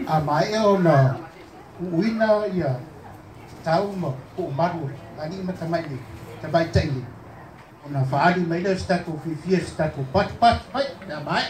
A mai ona uina ia tau ma po maru ani ma tamai ni tamai tai ni ona faali mai le statu fifia statu pat pat mai na mai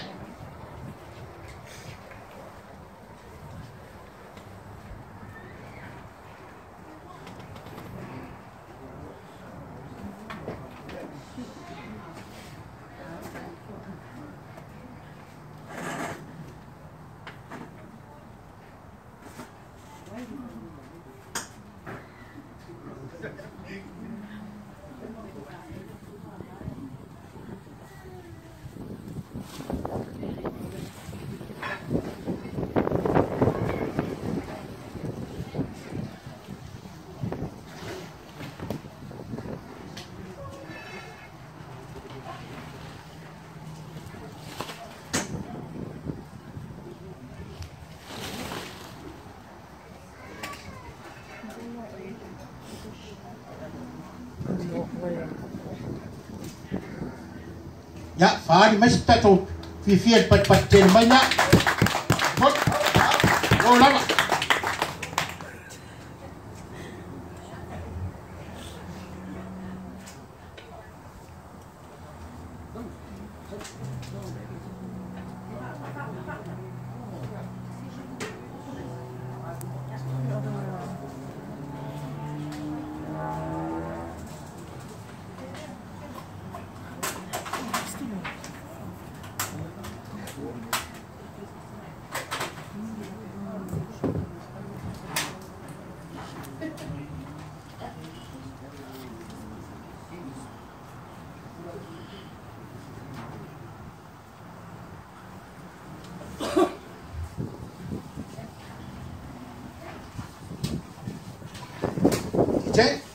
Ya, faali mai se tatou fiafia le patipati tele mai na. O lava.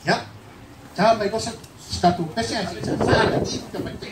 Ya, ta mai ko sa statu pese sa sa ta mai te.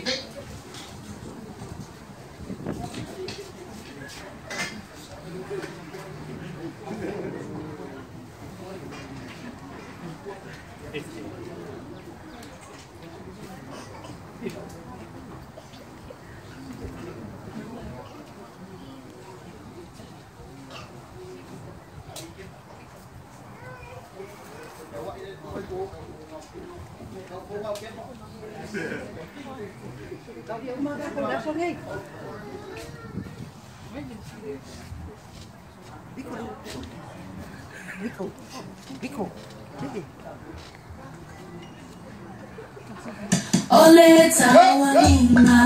Ole tawalima,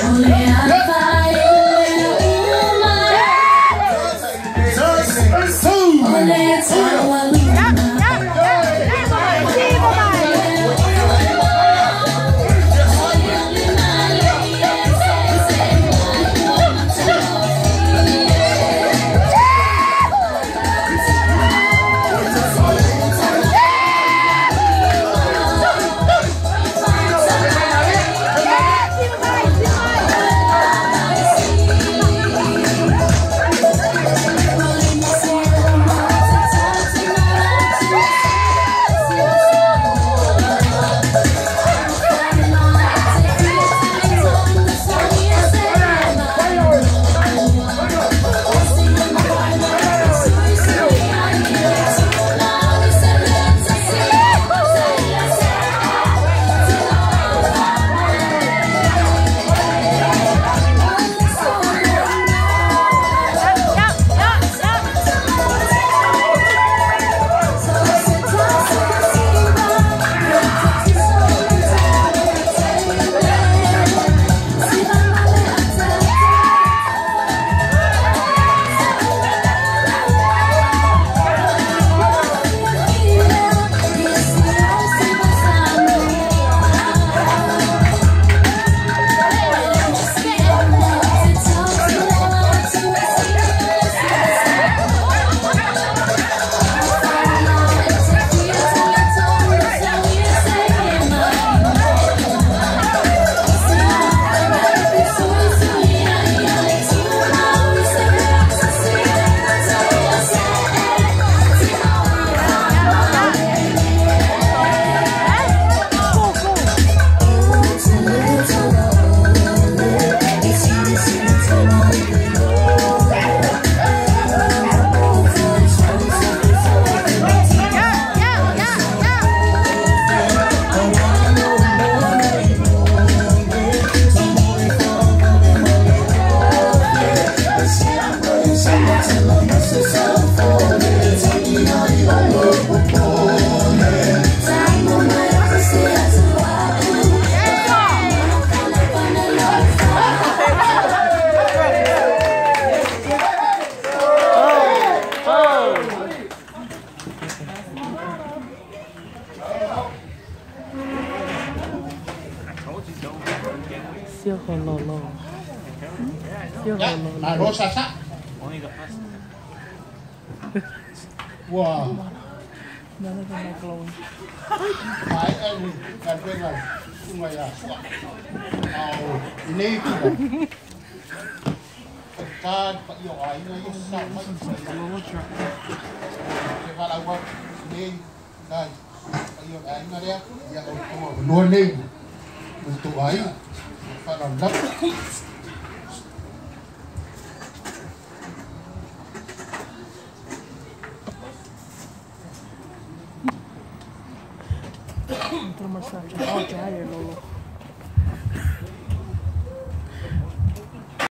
ole afaele uma. Ole tawalima. Ia, malo sasa. Ua maea le galuega susuga ia Sua. A o lenei itula, faigata le paia o aiga ia sasao mai. Ou te valaau atu i lenei itula i paia o le aiga lea, ia o le tou avanoa lenei i lo outou aiga. Ma le faaaloalo lava.